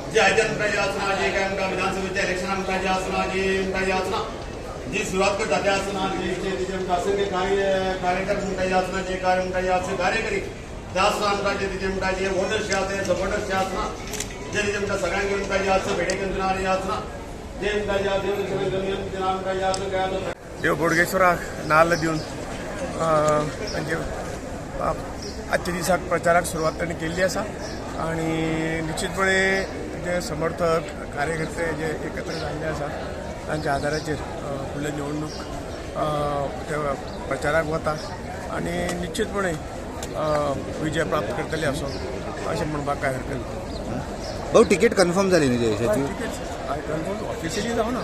जे आयच्यान म्हणटा जे आसना जे काय म्हणटा विधानसभेच्या इलेक्शनाक म्हणटा जे आसना जे म्हणटा जे आसना जी सुरवात करता ते आसना जे तिचे म्हणटा असंख्य कार्य कार्यकर म्हणटा जे आसना जे कार्य म्हणटा जे आसना कार्यकरी ते आसना म्हणटा जे तिचे म्हणटा जे वोटर्स जे आसा सपोर्टर्स जे आसना जे तिचे म्हणटा सगळ्यांक म्हणटा जे आसना भेटेक जे आसना जे म्हणटा जे म्हणटा जे आसना देव बोडगेश्वराक नाल्ल दिवन म्हणजे आजच्या दिसाक प्रचाराक सुरवात तांणी केल्ली आसा आनी निश्चितपणे जे समर्थक कार्यकर्ते जे एकत्र जाल्ले आसा तांच्या आदाराचेर फुडली निवडणूक ते प्रचाराक वता आनी निश्चितपणे विजय प्राप्त करतले असो अशें म्हणपाक कांय हरकत ना. भाऊ, तिकीट कन्फर्म जाली न्ही जयेशाची? तिकीट कन्फर्म ऑफिशियली जावना,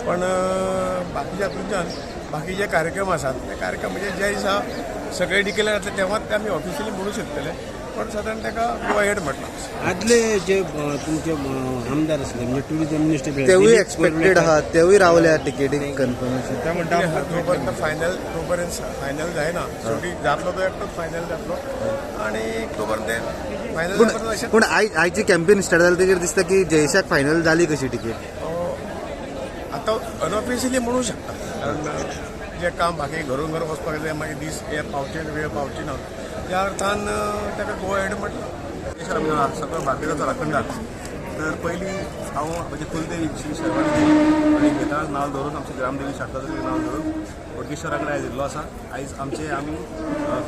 पण बाकीच्या हातूंतल्यान बाकी जे कार्यक्रम आसात ते कार्यक्रम म्हणजे ज्या दिसा सगळे डिक्लेअर जातले तेव्हाच ते आमी ऑफिशियली म्हणू शकतले, पण सादारण ताका गो अहेड म्हटलां. आदले जे तुमचे आमदार आसले म्हणजे टुरिझम मिनिस्टर तेवूय एक्सपेक्टेड आहा, तेवूय रावल्या तिकेटीक कन्फर्मेशन. ते म्हणटा जोपर्यंत फायनल तोपर्यंत फायनल जायना, शेवटी जातलो तो एकटोच फायनल जातलो आनी तोपर्यंत ते फायनल पूण जाता अशें. पूण आयची कॅम्पेन स्टार्ट जाली तेजेर दिसता की जयेशाक फायनल जाली कशी तिकीट. आतां अनऑफिशियली म्हणू शकता, कारण जे काम बाकी घरून घर वचपाक जाय, मागीर दीस हे पावचे वेळ पावची ना, त्या अर्थान ताका गो अहेड म्हटलं. सगळो बार्देसाचो राखणदार. तर पयलीं हांव म्हजे कुलदेवी श्री शर्वाणी देवी आनी वेताळ नांव दवरून आमची ग्रामदेवी शारदादेवी नांव दवरून बोडगेश्वरा कडेन आयज येयल्लो आसा. आयज आमचे आमी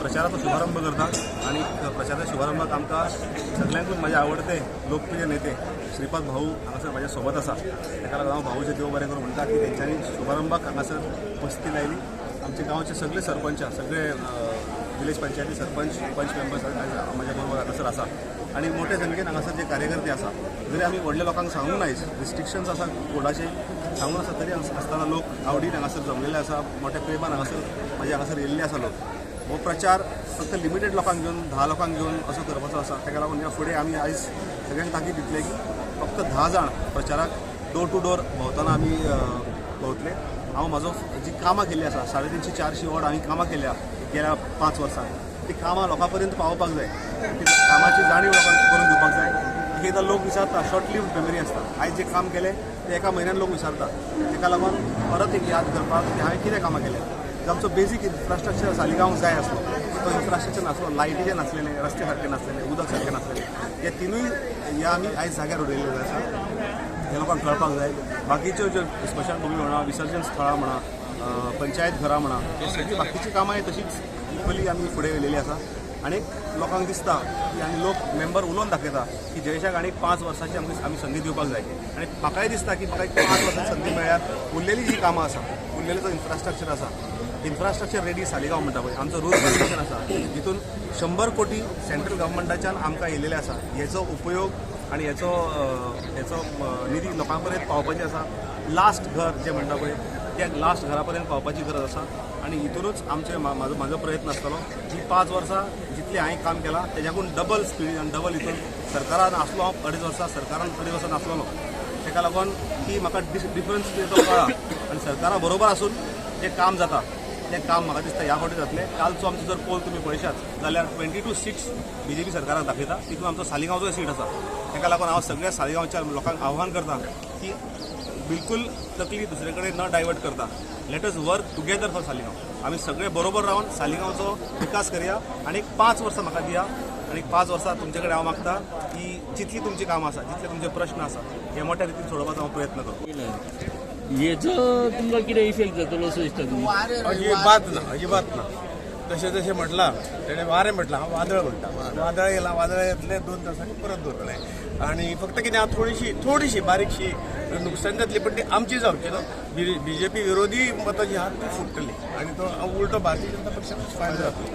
प्रचाराचो शुभारंभ करतात आनी प्रचाराच्या शुभारंभाक आमकां सगल्यांकून म्हाजे आवडते लोकप्रिय नेते श्रीपाद भाऊ हांगासर म्हाज्या सोबत आसा. ताका लागून हांव भाऊचें देव बरें करूं म्हणटा की तेंच्यांनी शुभारंभाक हांगासर उपस्थिती लायली. आमचे गांवचे सगळे सरपंच, सगळे विलेज पंचायती सरपंच, पंच मेंबर्स म्हाज्या बरोबर हांगासर आसा आनी मोठे संख्येन हांगासर जे कार्यकर्ते आसा. जरी आमी व्हडल्या लोकांक सांगूंक नायज, रिस्ट्रिक्शन्स आसा कोडाचे सांगून आसा, तरी आसतना लोक आवडीन हांगासर जमलेले आसा, मोठ्या प्रेमान हांगासर म्हाज्या हांगासर येयल्ले आसा लोक. हो प्रचार फक्त लिमिटेड लोकांक घेवन, 10 लोकांक घेवन असो करपाचो आसा. ताका लागून ह्या फुडें आमी आयज सगळ्यांक ताकीद दितले की फक्त 10 जाण प्रचाराक डोर टू डोर भोंवतना आमी भोंवतले. हांव म्हाजो जी कामां केल्ली आसा, 350-400 वॉर्ड हांवें कामां केल्या गेल्या 5 वर्सांत, ती कामां लोकां पर्यंत पावोवपाक जाय, ती कामाची जाणीव लोकांक करून दिवपाक जाय. एक एकदां लोक विसरता, शॉर्ट लिव्ड मेमरी आसता. आयज जें काम केलें तें एका म्हयन्यान लोक विसरता. ताका लागून परत एक याद करपाक की हांवें कितें कामां केलें. आमचो बेजीक इन्फ्रास्ट्रक्चर सालिगांव जाय आसलो तो इन्फ्रास्ट्रक्चर नासलो, लायटीचें नासलेलें, रस्ते सारके नासलेले, उदक सारकें नासलेलें, हे तिनूय हे आमी आयज जाग्यार उडयल्ले आसा, हे लोकांक कळपाक जाय. बाकीच्यो ज्यो स्मशानभुमी म्हणा, विसर्जन स्थळां म्हणा, पंचायत घरां म्हणा, हे सगळीं बाकीचीं कामां तशीच इक्वली आमी फुडें व्हेलेली आसा. आनी लोकांक दिसता की आनी लोक मेंबर उलोवन दाखयता की जयेशाक आनी 5 वर्सांची आमी संदी दिवपाक जाय. आनी म्हाकाय दिसता की म्हाका 5 वर्सांची संदी मेळ्ळ्यार उरलेली जी कामां आसा, उरलेलो जो इन्फ्रास्ट्रक्चर आसा, इन्फ्रास्ट्रक्चर रेडी सालिगांव म्हणटा पळय, आमचो रोड कन्स्ट्रक्शन आसा, जितून 100 कोटी सेंट्रल गव्हर्मेंटाच्यान आमकां येयलेले आसा. हेचो उपयोग आनी हेचो हेचो निधी लोकां पर्यंत पावपाची आसा. लास्ट घर जें म्हणटा पळय त्या लास्ट घरा पर्यंत पावपाची गरज आसा. आनी हितूनच आमचे म्हाजो प्रयत्न आसतलो की 5 वर्सां जितलें हांवें काम केलां तेज्याकून डबल स्पिडीन आनी डबल हितून सरकारान आसलो हांव 2.5 वर्सां, सरकारान 2.5 वर्सां नासलेलो, ताका लागून ती म्हाका डिफरन्स कितें तो कळ्ळा. आनी सरकारा बरोबर आसून जें काम जाता तें काम म्हाका दिसता ह्या फावटी जातलें. कालचो आमचो जर पोल तुमी पळयशात जाल्यार 22 सीट्स बीजेपी सरकाराक दाखयता, तितून आमचो सालिगांवचो सीट आसा. ताका लागून हांव सगळ्या सालिगांवच्या लोकांक आव्हान करता की बिलकुल तकली दुसरे कडेन न डायवर्ट करता, let us work together for Saligao. आमी सगळे बरोबर रावन सालिगांवचो विकास करया आनी 5 वर्सां म्हाका दिया आनी 5 वर्सां तुमचे कडेन हांव मागता की जितली तुमची कामां आसा, जितले तुमचे प्रश्न आसा, हे मोठ्या रितीन सोडोवपाचो हांव प्रयत्न करता. हेचो तुमकां कितें इफेक्ट जातलो असो दिसता तुमकां? अजिबात ना, अजिबात ना. तशें जशें म्हटलां तेणें वारें म्हटलां, हांव वादळ म्हणटा. वादळ येयलां, वादळ येतलें 2 तासांनी परत दवरतलें. आनी फक्त कितें आहा, थोडीशी थोडीशी बारीकशी नुकसान जातली, पण ती आमची जावची ना. बीजेपी विरोधी मतां जी आहात ती फुट्टली आनी तो उलटो भारतीय जनता पक्षाक फायदो जातलो.